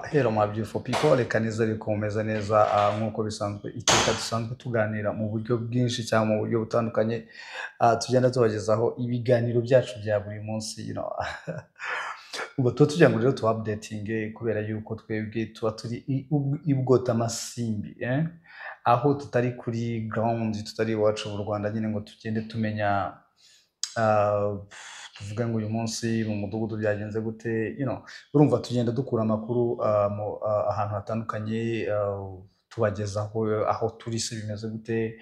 Hello my beautiful people, reka nizere ko mumeze neza nk'uko bisanzwe iteka dusanzwe tuganira mu buryo bwinshi cyangwa mu buryo butandukanye, tugenda tubagezaho ibiganiro byacu bya buri munsi. Ubwo tuba tugira ngo rero tuba updatinge kubera yuko twebwe tuba turi ibwotamasimbi, eh? Aho tutari kuri ground, tutari iwacu mu Rwanda nyine ngo tugende tumenya, tuvuge ngo uyu munsi mu mudugudu byagenze gute. Urumva tugenda dukura amakuru ahantu hatandukanye, tubagezaho aho turi se bimeze gute,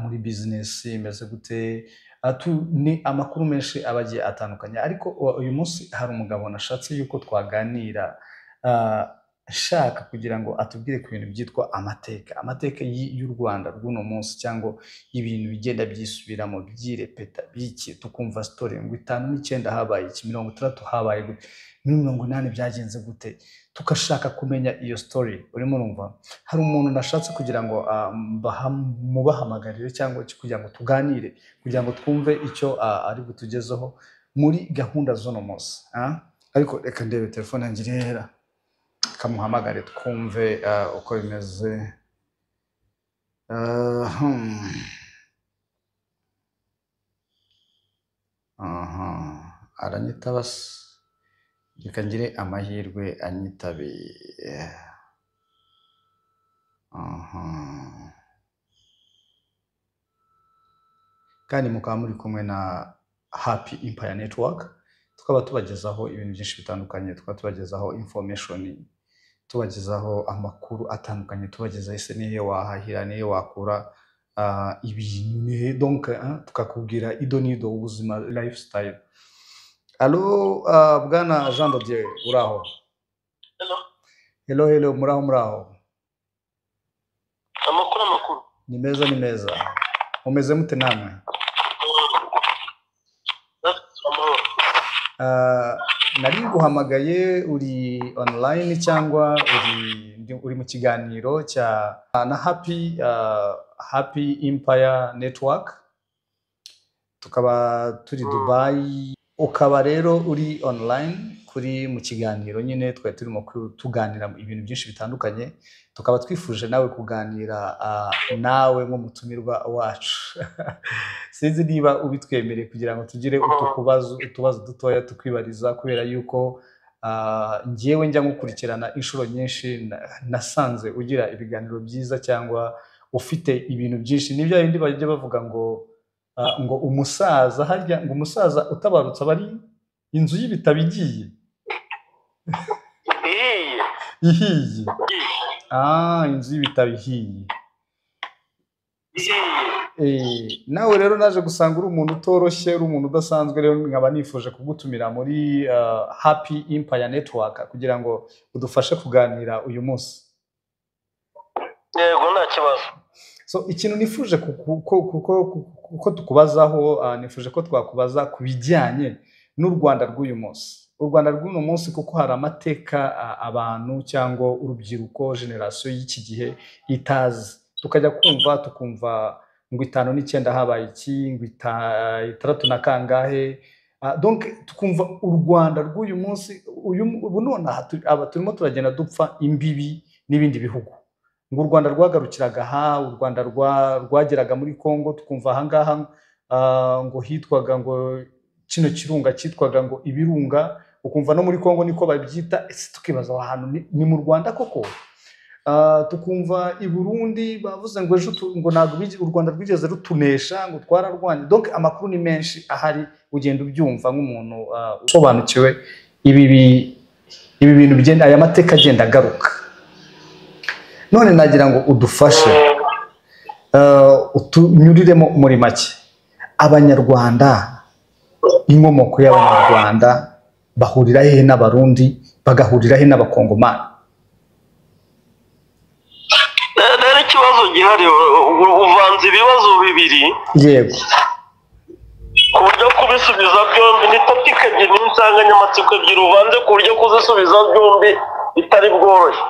muri business bimeze gute, ni amakuru menshi aba agiye atandukanye. Ariko uyu munsi hari umugabo nashatse yuko twaganira, nshaka kugira ngo atubwire ku bintu byitwa amateka, amateka y'u Rwanda rw'uno munsi, cyangwa ibintu bigenda byisubiramo byirepeta biki, tukumva story ngo 59 habaye iki, 60 habaye gute, muri 80 byagenze gute, tugashaka kumenya iyo story. Urimo urumva hari umuntu nashatse kugira ngo mubahamagarire cyangwa kugira ngo tuganire, kugira ngo twumve icyo ari butugezeho muri gahunda z'uno munsi. Ariko reka ndebe telefone yanjye irera, kamuhamagare twumve uko bimeze. Aha, aranyitaba se? Reka ngire amahirwe anyitabe. Aha. Kandi mukaba muri kumwe na Happy Empire Network, tukaba tubagezaho ibintu byinshi bitandukanye, tukaba tubagezaho information, tubagezaho amakuru atandukanye, tubagezaho ese nihe wahahira, nihe wakura ibintu, nihe donc tukakubwira ido n'ido ubuzima, lifestyle. Allo, bwana Jean de Dieu, uraho? Hello. Hello, hello, muraho muraho? Amakuru amakuru. Ni meza, ni meza. Mumeze mute namwe? Amahoro. Nari nguhamagaye, uri online cyangwa uri mu kiganiro cya na Happy Empire Network, tukaba turi Dubai, ukaba rero uri online kuri mu kiganiro nyine twari turimo tuganira ibintu byinshi bitandukanye, tukaba twifuje nawe kuganira nawe nk'umutumirwa wacu. Sinzi niba ubitwemereye kugira ngo tugire utubazo dutoya tukwibariza, kubera yuko njyewe njya ngukurikirana inshuro nyinshi, nasanze ugira ibiganiro byiza cyangwa ufite ibintu byinshi. Ni bya bindi bajya bavuga ngo ngo umusaza, harya ngo umusaza utabarutse aba ari inzu y'ibitabo igiye ihiye. Ihiye. Inzu y'ibitabo ihiye. Ihiye. Nawe rero naje gusanga uri umuntu utoroshye, uri umuntu udasanzwe, rero nkaba nifuje kugutumira muri Happy Empire Network kugira ngo udufashe kuganira uyu munsi. Yego, nta kibazo. So ikintu nifuje kuko tukubazaho, nifuje ko twakubaza ku bijyanye n'u Rwanda rw'uyu munsi. U Rwanda rw'uno munsi, kuko hari amateka abantu cyangwa urubyiruko, generation y'iki gihe itazi. Tukajya kumva tukumva ngo 59 habaye iki, ngo 60 na kangahe. Donc tukumva u Rwanda rw'uyu munsi, ubu nonaha aba turimo turagenda dupfa imbibi n'ibindi bihugu. Ngo u Rwanda rwagarukiraga aha, u Rwanda rwageraga muri Kongo, tukumva ahangaha ngo hitwaga ngo kino kirunga cyitwaga ngo ibirunga, ukumva no muri Kongo niko babyita. Ese tukibaza aho hantu ni mu Rwanda koko? Tukumva i Burundi bavuze ngo ejo ngo ntabwo u Rwanda rwigeze rutunesha, ngo twararwanye. Donc amakuru ni menshi ahari, ugenda ubyumva nk'umuntu usobanukiwe ibi bintu bigenda, aya mateka agenda agaruka. None nagira ngo udufashe, utunyuriremo muri make Abanyarwanda, inkomoko y'Abanyarwanda bahurira hehe n'Abarundi, bagahurira he n'Abakongomani? Rero ikibazo gihari, uvanze ibibazo bibiri. Yego. Ku buryo kubisubiza byombi ni topic ebyiri, n'insanganyamatsiko ebyiri uvanze, ku buryo kuzisubiza byombi bitari bworoshye.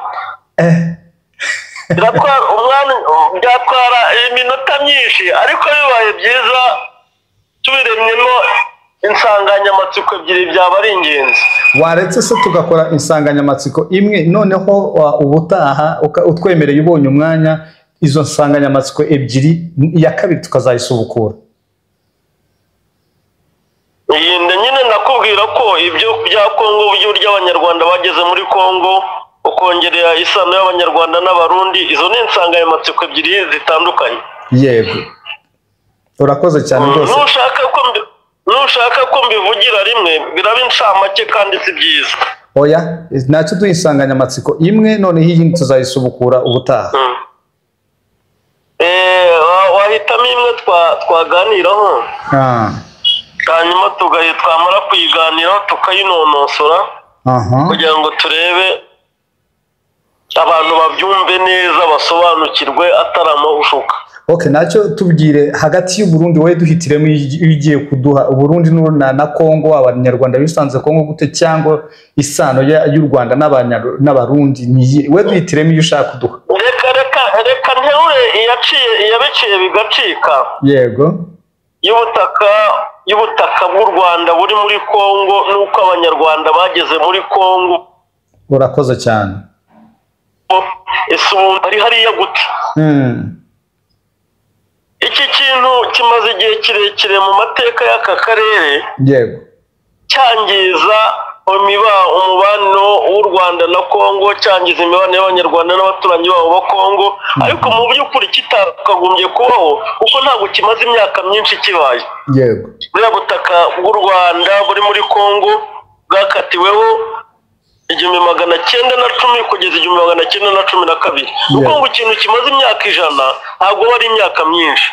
Biratwara umwanya, byatwara iminota myinshi, ariko bibaye byiza tubiremyemo Insanganyamatsiko ebyiri byaba ari ingenzi. Waretse se tugakora insanganyamatsiko imwe, noneho ubutaha utwemereye ubonye umwanya, izo nsanganyamatsiko ebyiri, iya kabiri tukazayisubukura. Iyi nyine nakubwira ko ibyo bya Kongo, uburyo Abanyarwanda bageze muri Kongo, ukongerera isano y'Abanyarwanda n'Abarundi, izo ni insanganyamatsiko ebyiri zitandukanye. Yego, urakoze cyane rwose. Nushaka ko mbivugira rimwe biraba incamake kandi si byiza. Oya, ntacyo, duha insanganyamatsiko imwe, noneho iyindi tuzayisubukura ubutaha. Wahitamo imwe twaganiraho, hanyuma twamara kuyiganiraho tukayinonosora kugira ngo turebe abantu babyumve neza, basobanukirwe atari amahushuka. Okay, nacyo tubwire hagati y'u Burundi, wowe duhitiremo iyo ugiye kuduha, Uburundi na Kongo, Abanyarwanda bisanze Kongo gute, cyangwa isano y'u Rwanda n'Abarundi ni we, duhitiremo iyo ushaka kuduha. Reka reka reka nterure iyabiciye bigacika. Yego. Y'ubutaka bw'u Rwanda buri muri Kongo n'uko Abanyarwanda bageze muri Kongo. Urakoze cyane. Ese ubu ari hariya gute? Iki kintu kimaze igihe kirekire mu mateka y'aka karere. Yego. Cyangiza umubano w'u Rwanda na Kongo, cyangiza imibano y'Abanyarwanda n'abaturanyi babo ba Kongo, ariko mu by'ukuri kitakagombye kubaho kuko ntabwo kimaze imyaka myinshi kibaye. Yego. Buriya butaka bw'u Rwanda buri muri Kongo bwakatiweho 1910 kugeza 1912. Kuko ngo ikintu kimaze imyaka 100 ntabwo ari imyaka myinshi.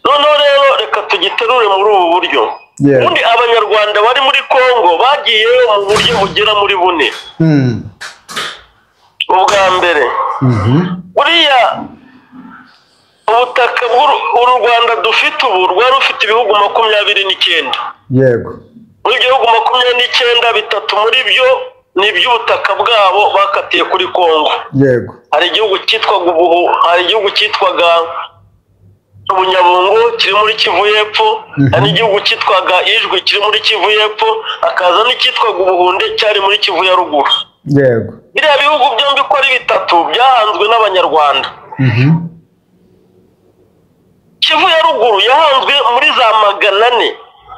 Noneho rero reka tugiterure muri ubu buryo. Ubundi Abanyarwanda bari muri Kongo bagiyeyo mu buryo bugera muri bune. Ubwa mbere, buriya ubutaka bw'u Rwanda dufite ubu rwari rufite ibihugu 29. Yego. Muri ibyo bihugu 29, bitatu muri byo ni iby'ubutaka bwabo bakatiye kuri Kongo. Yego. Hari igihugu cyitwaga Ubuhu, hari igihugu cyitwaga Ubunyabungo kiri muri Kivu y'Epfo, hari n'igihugu cyitwaga Ijwi kiri muri Kivu y'Epfo, hakaza n'icyitwaga Ubuhunde cyari muri Kivu ya ruguru. Yego. Biriya bihugu byombi uko ari bitatu byahanzwe n'Abanyarwanda. Kivu ya ruguru yahanzwe muri za 400.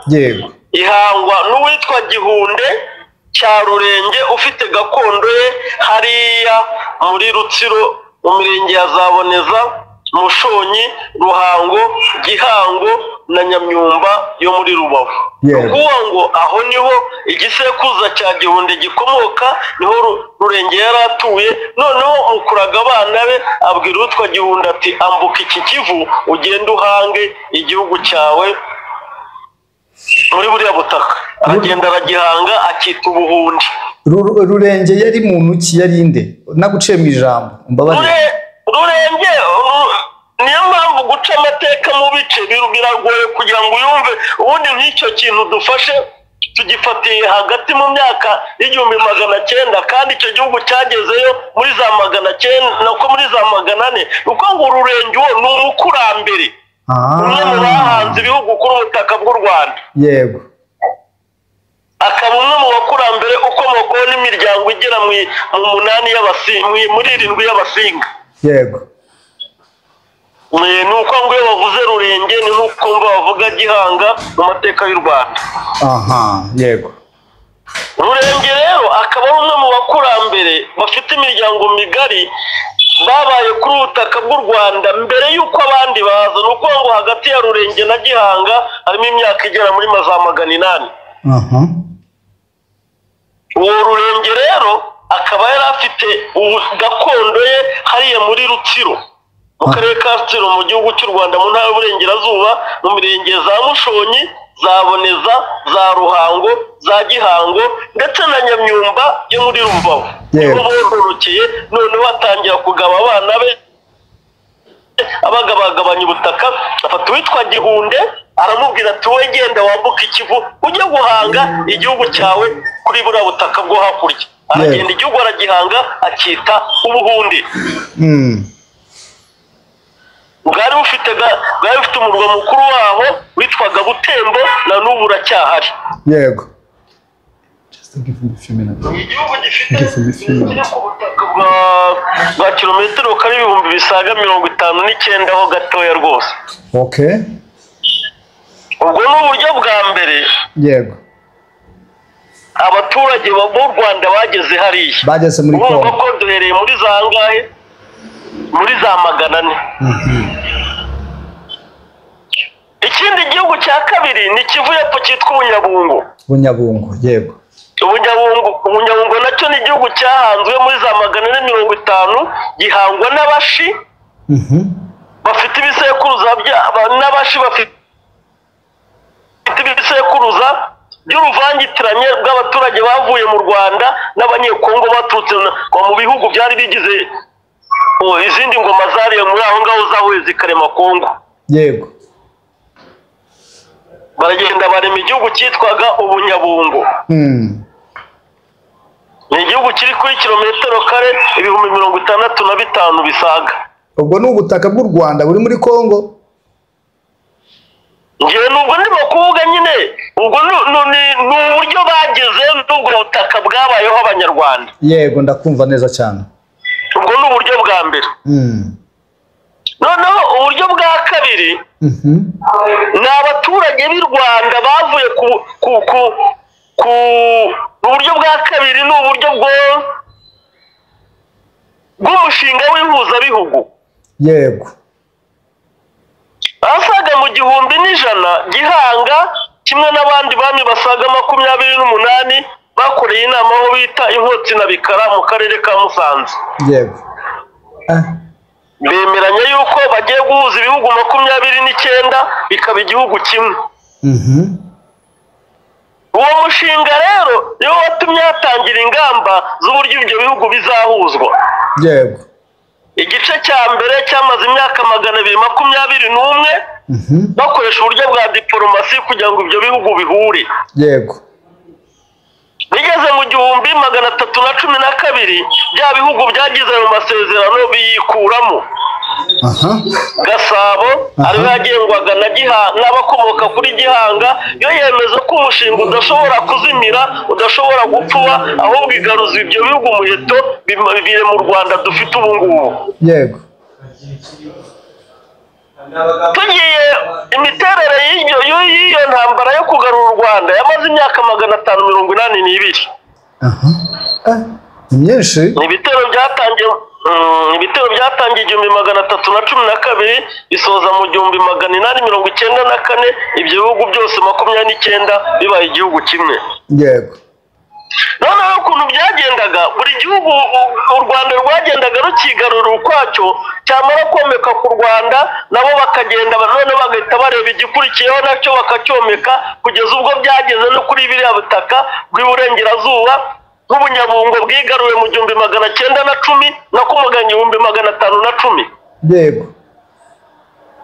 Yego. Ihangwa n'uwitwa Gihunde cya Rurenge ufite gakondo ye hariya muri Rutsiro mu mirenge ya Zaboneza, Mushonyi, Ruhango, Gihango na Nyamyumba yo muri Rubavu. Ukuvuga ngo aho niho igisekuruza cya Gihunde gikomoka, niho Rurenge yari atuye. Noneho mu kuraga abana be abwira uwitwa Gihunde ati ambuka iki Kivu ugende uhange igihugu cyawe muri buriya butaka. Aragenda aragihanga akita Ubuhundi. Rurenge yari muntu ki, yari inde? Naguciye mu ijambo, mbabarire. Rurenge niyo mpamvu guca amateka mu bice biragoye kugira ngo uyumve. Ubundi nk'icyo kintu dufashe tugifatiye hagati mu myaka 1900, kandi icyo gihugu cyagezeyo muri za 900 nako muri za 400. Uko ngo Rurenge uwo ni umukurambere, umwe mu bahanze ibihugu kuri ubutaka bw'u Rwanda. Yego. Akaba umwe mu bakurambere ukomokaho n'imiryango igera mu 8 y'Abasinga, muri 7 y'Abasinga. Yego. Ni uko ngo iyo bavuze Rurenge ni nk'uko bavuga Gihanga mu mateka y'u Rwanda. Aha, yego. Rurenge rero akaba ari umwe mu bakurambere bafite imiryango migari babaye kuri ubutaka bw'u Rwanda mbere y'uko abandi baza. Ni ukuvuga ngo hagati ya Rurenge na Gihanga harimo imyaka igera muri za 800. Uwo Rurenge rero akaba yari afite gakondo ye hariya muri Rutsiro, mu karere ka Rutsiro mu gihugu cy'u Rwanda, mu ntara y'Uburengerazuba, mu mirenge za Mushonyi, za Boneza, za Ruhango, za Gihango ndetse na Nyamyumba yo muri Rubavu. Niho bororokeye, noneho atangira kugaba abana be, abagabagabanya ubutaka. Afata uwitwa Gihunde aramubwira ati wowe genda wambuka Ikivu ujye guhanga igihugu cyawe kuri buriya butaka bwo hakurya. Aragenda igihugu aragihanga akita Ubuhundi. Bwari bufite umurwa mukuru waho witwaga Butembo, na n'ubu uracyahari. Yego. Igihugu gifite ku butaka bwa kilometero kare ibihumbi bisaga 59 ho gatoya rwose. Okay. Ubwo ni uburyo bwa mbere. Yego. Abaturage b'u Rwanda bageze hariya. Bageze muri Kongo. Urumva ko duhereye muri za angahe? Muri za 400. Ikindi gihugu cya kabiri ni Kivu y'Epfo cyitwa Ubunyabungo. Ubunyabungo, yego. Ubunyabungo nacyo ni igihugu cyahanzwe muri za 450, gihangwa n'abashi bafite ibisekuruza n'abashi bafite ibisekuruza by'uruvangitiranye bw'abaturage bavuye mu Rwanda n'abanyekongo baturutse mu bihugu byari bigize izindi ngoma zariye muri aho ngaho zahuye zikarema Kongo. Yego. Baragenda barema igihugu cyitwaga Ubunyabungo. Ni igihugu kiri kuri kilometero kare 65,000 bisaga. Ubwo ni ubutaka bw'u Rwanda buri muri Kongo. Ngewe nubwo ndimo kuvuga nyine, ubwo ni uburyo bageze n'ubwo butaka bwabayeho Abanyarwanda. Yego, ndakumva neza cyane. Ubwo ni uburyo bwa mbere. Noneho uburyo bwa kabiri ni abaturage b'i Rwanda bavuye ku uburyo bwa kabiri ni uburyo bw'umushinga w'ihuzabihugu. Yego. Abasaga mu 1100 Gihanga kimwe n'abandi bami basaga 28 bakoreye inama aho bita Inkotsi na Bikara mu karere ka Musanze. Yego. Bemeranya yuko bagiye guhuza ibihugu 29 bikaba igihugu kimwe. Uwo mushinga rero niwo watumye hatangira ingamba z'uburyo ibyo bihugu bizahuzwa. Yego. Igice cya mbere cyamaze imyaka 221 bakoresha uburyo bwa diporomasi kugira ngo ibyo bihugu bihure. Yego. Bigeze mu 1312 bya bihugu byagize ayo masezerano biyikuramo. Gasabo ariyo yagengwaga na Gihanga n'abakomoka kuri Gihanga, yo yemeza ko umushinga udashobora kuzimira, udashobora gupfuba, ahubwo igaruza ibyo bihugu umuheto bire mu Rwanda dufite ubu ngubu. Yego. Tugiye imiterere y'iyo ntambara yo kugarura u Rwanda yamaze imyaka 582. Myinshi. Ibitero byatangiye 1312 bisoza mu 1894, ibyo bihugu byose 29 bibaye igihugu kimwe. Yego. Noneho ukuntu byagendaga, buri gihugu u Rwanda rwagendaga rukigarura ukwacyo, cyamara komeka ku Rwanda nabo bakagenda none bagahita bareba igikurikiyeho nacyo bakacyomeka, kugeza ubwo byageze no kuri biriya butaka bw'iburengerazuba nk'Ubunyabungo bwigaruwe mu 1910 na kumuganya 1510. Yego.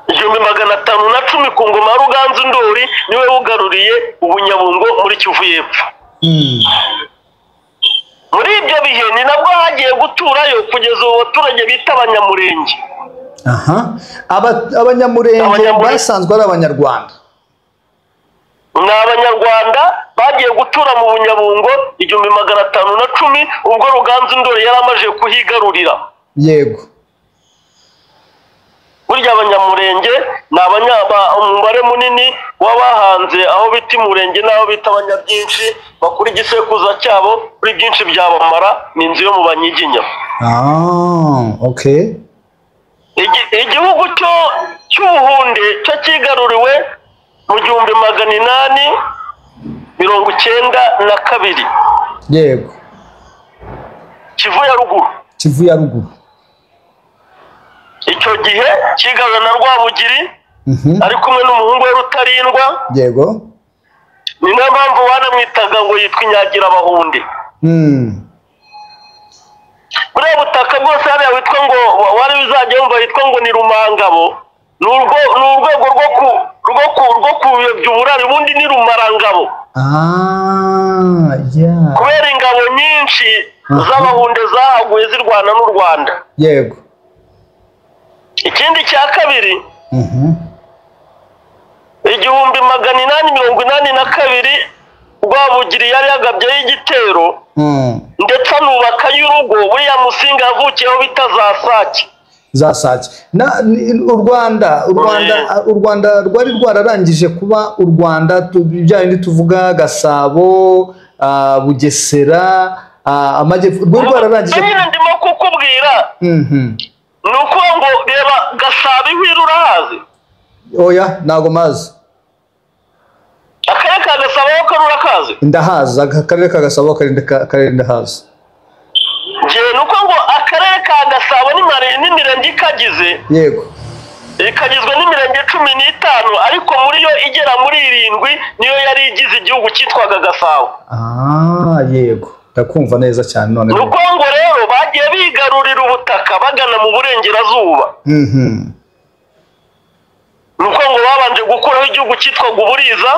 1510 ku ngoma ya Ruganzu Ndori niwe wugaruriye Ubunyabungo muri Kivu y'Epfo. Muri ibyo bihe ni nabwo hagiye guturayo kugeza ubu baturage bita Abanyamurenge. Abanyamurenge basanzwe ari Abanyarwanda. Ni Abanyarwanda bagiye gutura mu Bunyabungo 1510 ubwo Ruganzu Ndori yari amaze kuhigarurira. Yego. Burya Abanyamurenge ni umubare munini w'abahanze aho bita Umurenge n'aho bita Abanyabyinshi, bakora igisekuza cyabo kuri byinshi byabamara, ni inzu yo mu Banyiginya. Okay. Igihugu cyo cy'Ubuhunde cyo kigaruriwe mu 1892. Yego. Kivu ya ruguru. Kivu ya ruguru. Icyo gihe kigaruriwe na Rwabugiri ari kumwe n'umuhungu we Rutarindwa. Yego. Ni nayo mpamvu banamwitaga ngo yitwa Inyagira Abahunde. Buriya butaka bwose hariya witwa ngo wari uzajya wumva yitwa ngo ni Rumangabo, ni urwego rwo kuyobya uburari, ubundi ni Rumarangabo. Kubera ingabo nyinshi z'Abahunde zahaguye zirwana n'u Rwanda. Yego. Ikindi cya kabiri, 1882 Rwabugiri yari yagabyeyo igitero, ndetse anubaka y'urugo buriya Musinga yavukiyeho bita za Sake. Za Sake. U Rwanda rwari rwararangije kuba u Rwanda, bya bindi tuvuga Gasabo, Bugesera, Amajyepfo, rwari rwararangije. Nyine ndimo kukubwira, ni uko ngo reba Gasabo ihwira urahazi? Oya, ntago mazi. Akarere ka Gasabo aho kari urakazi? Ndahazi akarere ka Gasabo, akarere ndahazi. Njye ni uko ngo akarere ka Gasabo n'imirenge ikagize, yego, ikagizwe n'imirenge 15, ariko muri yo igera muri 7 niyo yari igize igihugu cyitwaga Gasabo. Yego, ndakumva neza cyane none. Ni uko ngo rero bagiye bigarurira ubutaka bagana mu burengerazuba. Ni uko ngo babanje gukuraho igihugu cyitwaga Uburiza,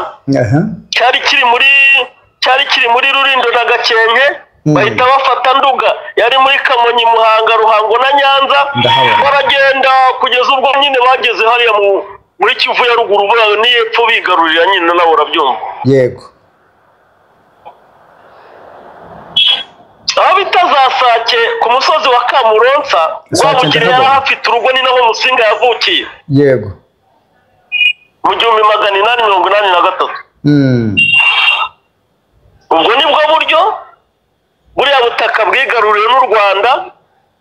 cyari kiri muri Rulindo na Gakenke. Bahita bafata Nduga yari muri Kamonyi, Muhanga, Ruhango na Nyanza, baragenda kugeza ubwo nyine bageze hariya muri Kivu ya ruguru, buriya ni hepfo bigarurira nyine, nawe urabyumva. Yego. Aho bita za Sake ku musozi wa Kamuronsa, Rwabugiri yari ahafite urugo, ni naho Musinga yavukiye. Yego. Mu 1883. Ubwo nibwo buryo buriya butaka bwigaruriwe n'u Rwanda.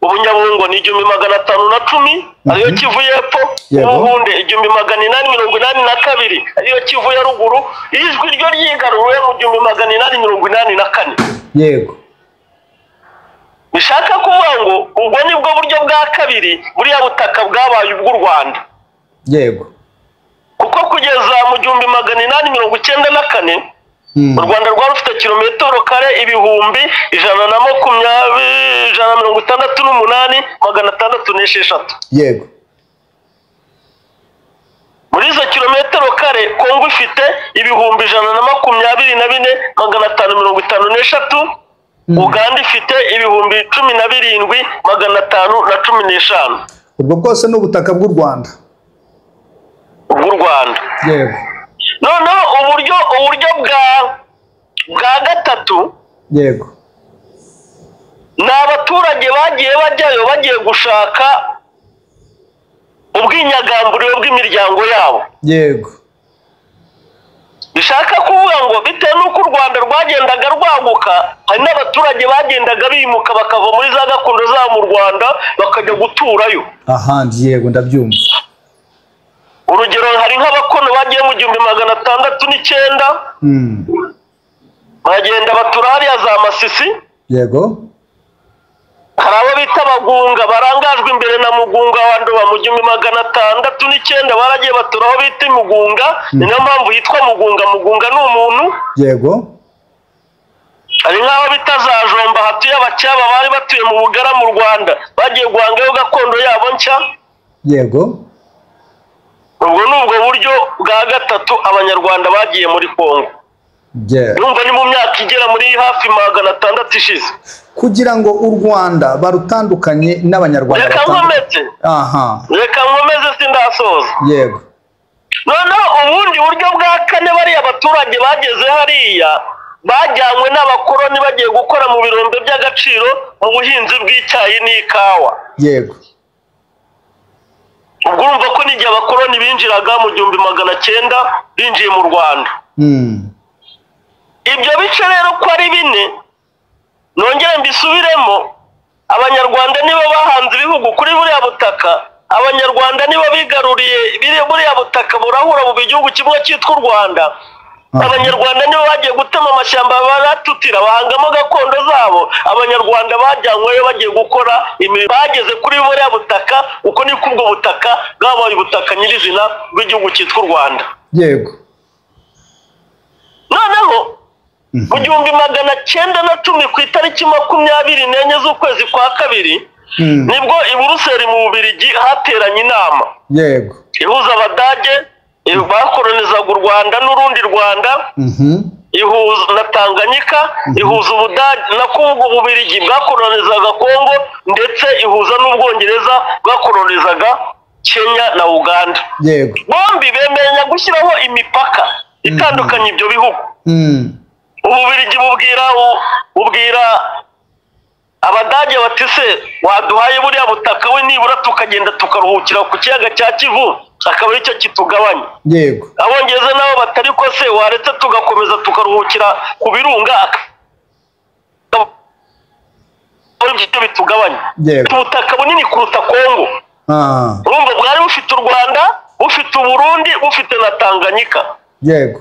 Ubunyabungo ni 1510 ariyo Kivu y'epfo, Ubuhunde 1882 ariyo Kivu ya ruguru, ijwi ryo ryigaruriwe mu 1884. Yego. Bishaka kuvuga ngo ubwo nibwo buryo bwa kabiri buriya butaka bwabaye ubw'u Rwanda. Yego. Kuko kugeza mu 1894 u Rwanda rwari rufite kilometero kare 120,168,606. Yego. Muri izo kilometero kare Kongo ifite 124,553, Uganda ifite 17,515. Ubwo bwose ni ubutaka bw'u Rwanda. Bw'u Rwanda. Yego. Noneho uburyo bwa gatatu, yego, ni abaturage bagiye bajyayo bagiye gushaka ubwinyagamburiro bw'imiryango yabo. Yego. Bishaka kuvuga ngo bitewe n'uko u Rwanda rwagendaga rwaguka, hari n'abaturage bagendaga bimuka bakava muri za gakondo zabo mu Rwanda bakajya guturayo ahandi. Yego, ndabyumva. Urugero hari nk'abakono bagiye mu 1609, bagenda batura hariya za Masisi. Yego. Hari abo bita Abagunga barangajwe imbere na Mugunga wa Ndoba mu 1609, baragiye batura aho bita Mugunga, ni nayo mpamvu yitwa Mugunga. Mugunga ni umuntu. Yego. Hari nk'aho bita za Jomba hatuye Abacyaba bari batuye mu Bugara mu Rwanda, bagiye guhangayo gakondo yabo nshya. Yego. Ubwo ni ubwo buryo bwa gatatu Abanyarwanda bagiye muri Kongo. Urumva ni mu myaka igera muri hafi 600 ishize. Kugira ngo u Rwanda barutandukanye n'Abanyarwanda. Reka nkomeze. Reka nkomeze sindasoza. Yego. Noneho ubundi buryo bwa kane, bariya abaturage bageze hariya bajyanywe n'abakoloni bagiye gukora mu birombe by'agaciro mu buhinzi bw'icyayi n'ikawa. Yego. Ubwo urumva ko n'igihe abakoloni binjiraga mu 1900 binjiye mu Rwanda. Ibyo bice rero ko ari bine, nongere mbisubiremo, Abanyarwanda nibo bahanze ibihugu kuri buriya butaka, Abanyarwanda nibo bigaruriye buriya butaka burahura mu gihugu kimwe cyitwa u Rwanda. Abanyarwanda nibo bagiye gutema amashyamba baratutira bahangamo gakondo zabo. Abanyarwanda bajyanyweyo bagiye gukora imirimo, bageze kuri buriya butaka. Uko niko ubwo butaka bwabaye ubutaka nyirizina bw'igihugu cyitwa u Rwanda. Yego. Noneho mu 1910 ku itariki 24 z'ukwezi kwa kabiri, nibwo i Buruseli mu Bubiligi hateranye inama. Yego. Ihuza Abadage bakolonizaga u Rwanda n'urundi Rwanda, ihuza na Tanganyika, ihuza Ubudage na Kongo, Ububiligi bwakolonizaga Kongo, ndetse ihuza n'Ubwongereza bwakolonizaga Kenya na Uganda. Yego. Bombi bemeranya gushyiraho imipaka itandukanye ibyo bihugu. Ububirigi bubwira Abadage bati se waduhaye buriya butaka we nibura tukagenda tukaruhukira ku kiyaga cya Kivu akaba aricyo kitugabanya. Yego. Abongereza nabo batari ko se waretse tugakomeza tukaruhukira ku birunga akaba aribyo bitugabanya. Yego. Ubutaka bunini kuruta Kongo. Urumva bwari bufite u Rwanda, bufite Uburundi, bufite na Tanganyika. Yego.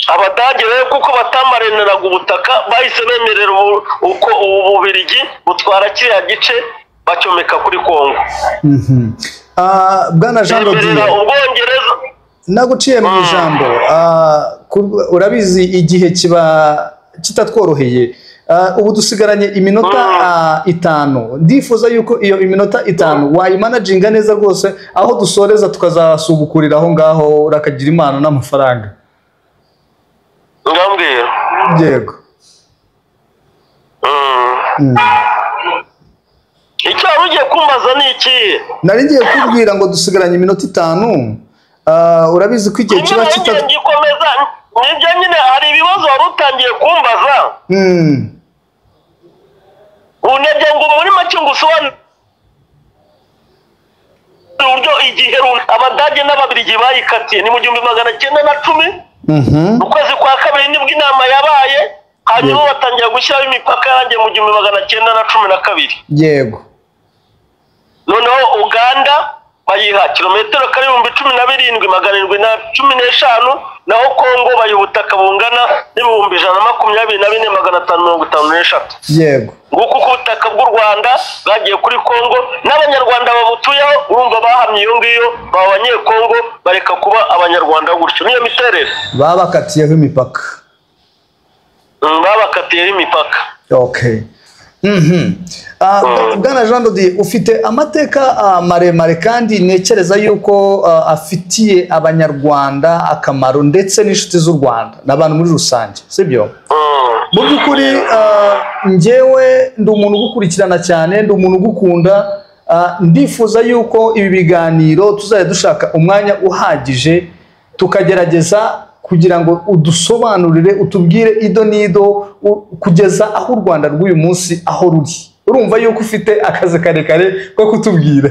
Abadage rero kuko batamareneraga ubutaka bahise bemerera uko Ububirigi butwara kiriya gice bacyomeka kuri Kongo. Bwana Jean Dodier, Ubwongereza naguciye mu ijambo. Urabizi igihe kiba kitatworoheye. Ubu dusigaranye iminota 5. Ndifuza yuko iyo iminota 5 wayimanaginga neza rwose, aho dusoreza tukazasubukurira aho ngaho, urakagira impano n'amafaranga. Ngambwira. Yego. Icyo wari ugiye kumbaza ni iki? Nari ngiye kubwira ngo dusigaranye iminota 5. Urabizi ko igihe kiba kitagikomeza. Nibyo nyine hari ibibazo wari utangiye kumbaza. Unebye ngo muri make ngo usobanure uburyo igihe Abadage n'Ababirigi bayikatiye ni mu 1910. Mu kwezi kwa kabiri nibwo inama yabaye, hanyuma batangira gushyiraho imipaka yarangiye mu 1912. Yego. Noneho Uganda bayiha kilometero kare 17,715, naho Kongo bayiha ubutaka bungana n'124,553. Yego. Nguko uko ubutaka bw'u Rwanda bwagiye kuri Kongo n'Abanyarwanda babutuyeho, urumva bahamye iyo ngiyo baba Abanyekongo bareka kuba Abanyarwanda gutyo. Niyo miterere babakatiyeho imipaka. Babakatiyeho imipaka. Okay. Bwana Jean Dodier, ufite amateka maremare kandi ntekereza yuko afitiye Abanyarwanda akamaro ndetse n'inshuti z'u Rwanda n'abantu muri rusange, sibyo? Mu by'ukuri njyewe ndi umuntu ugukurikirana cyane, ndi umuntu ugukunda. Ndifuza yuko ibi biganiro tuzajya dushaka umwanya uhagije tukagerageza kugira ngo udusobanurire, utubwire ido n'ido kugeza aho u Rwanda rw'uyu munsi aho ruri. Urumva yuko ufite akazi karekare ko kutubwira.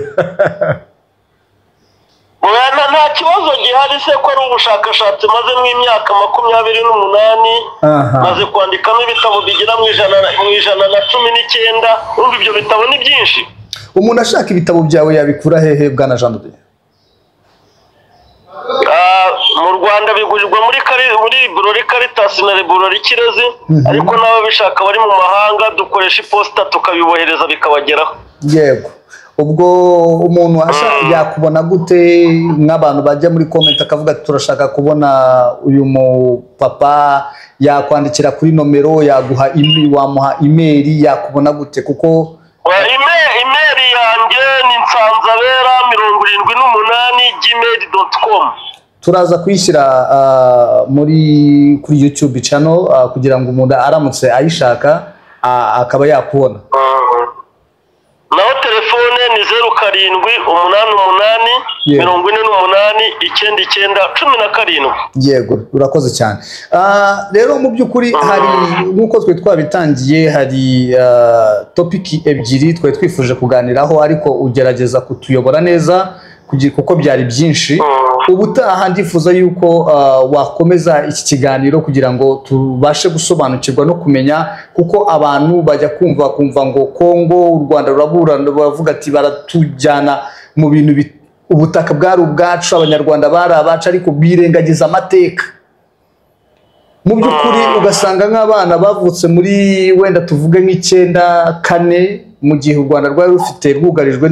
Nta kibazo gihari se ko ari ubushakashatsi maze mu imyaka 28, maze kwandikamo ibitabo bigera mu 119. Urumva ibyo bitabo ni byinshi. Umuntu ashaka ibitabo byawe yabikura hehe Bwana Jean Dodier? Mu Rwanda bigurirwa muri Burori Caritas na Burori Kirezi, ariko n'ababishaka bari mu mahanga dukoresha iposita tukabibohereza bikabageraho. Yego. Ubwo umuntu yakubona gute? Nk'abantu bajya muri comment akavuga turashaka kubona uyu mupapa, yakwandikira kuri nomero, yaguha wamuha email, yakubona gute? Kuko email yanjye ni nsanzabera78@gmail.com. Turaza kuyishyira muri kuri YouTube channel kugira ngo umuntu aramutse ayishaka akaba yakubona. Naho telefone ni 0788 48 99 17. Yego, urakoze cyane. Rero mu by'ukuri hari nkuko twe twabitangiye hari topic ebyiri twe twifuje kuganiraho, ariko ugerageza kutuyobora neza kuko byari byinshi. Ubutaha ndifuza yuko wakomeza iki kiganiro kugira ngo tubashe gusobanukirwa no kumenya, kuko abantu bajya kumva ngo Kongo u Rwanda ruraburana, bavuga ati baratujyana mu bintu ubutaka bwari ubwacu, Abanyarwanda bari abacu, ariko birengagiza amateka. Mu by'ukuri ugasanga nk'abana bavutse muri wenda tuvuge nk'94, mu gihe u Rwanda rwari rufite rwugarijwe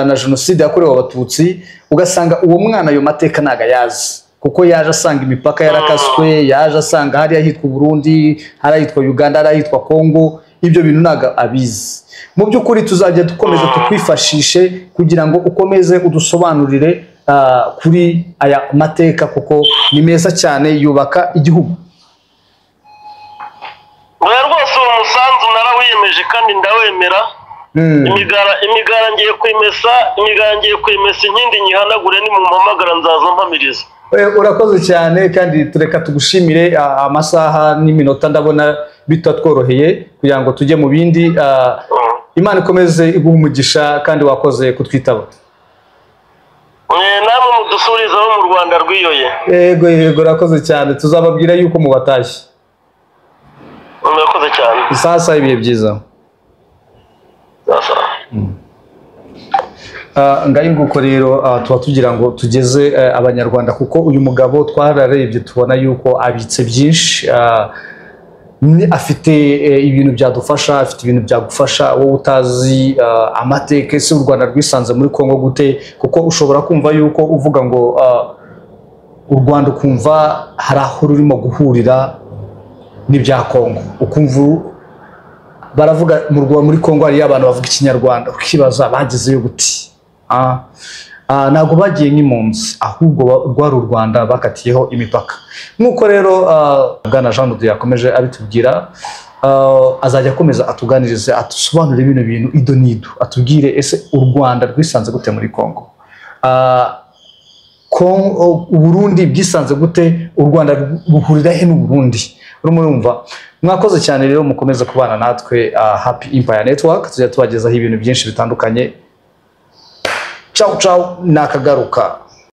na jenoside yakorewe Abatutsi, ugasanga uwo mwana ayo mateka ntago ayazi, kuko yaje asanga imipaka yarakaswe, yaje asanga hariya hitwa Burundi, hariya hitwa Uganda, hariya hitwa Kongo, ibyo bintu ntago abizi. Mu by'ukuri tuzajya dukomeza tukwifashishe kugira ngo ukomeze udusobanurire kuri aya mateka, kuko ni meza cyane, yubaka igihugu. Rwose uwo musanzu narawiyemeje kandi ndawemera. Imigara ngiye kwimesa, imigara ngiye kwimesa, inkindi nyihanagure, nimumpamagara nzaza mpamiriza. Urakoze cyane, kandi tureka tugushimire. Amasaha n'iminota ndabona bitatworoheye kugira ngo tujye mu bindi. Imana ikomeze iguhe umugisha, kandi wakoze kutwitaba. Namwe mudusurizeho mu Rwanda rwiyoye. Yego, urakoze cyane, tuzababwira yuko mubatashye. Murakoze cyane. Sasa ibihe byiza. Sasa. Ngayo nguko rero, tuba tugira ngo tugeze Abanyarwanda, kuko uyu mugabo twararebye tubona yuko abitse byinshi, afite ibintu byadufasha, afite ibintu byagufasha wowe utazi amateka. Ese u Rwanda rwisanze muri Kongo gute? Kuko ushobora kumva yuko uvuga ngo u Rwanda, ukumva hari aho rurimo guhurira n'ibya Kongo, ukumva baravuga mu Rwanda, muri Kongo hariyo abantu bavuga Ikinyarwanda, ukibaza bagezeyo gute? Ntabwo bagiye nk'impunzi, ahubwo rwari u Rwanda bakatiyeho imipaka. Nk'uko rero Bwana Jean Dodo yakomeje abitubwira, azajya akomeza atuganirize, atusobanurire bino bintu ido n'ido, atubwire ese u Rwanda rwisanze gute muri Kongo, Uburundi bwisanze gute, u Rwanda buhurira he n'Uburundi? Urimo urumva? Mwakoze cyane rero, mukomeze kubana natwe, Happy Empire Network, tujya tubagezaho ibintu byinshi bitandukanye. Ciao ciao, nakagaruka.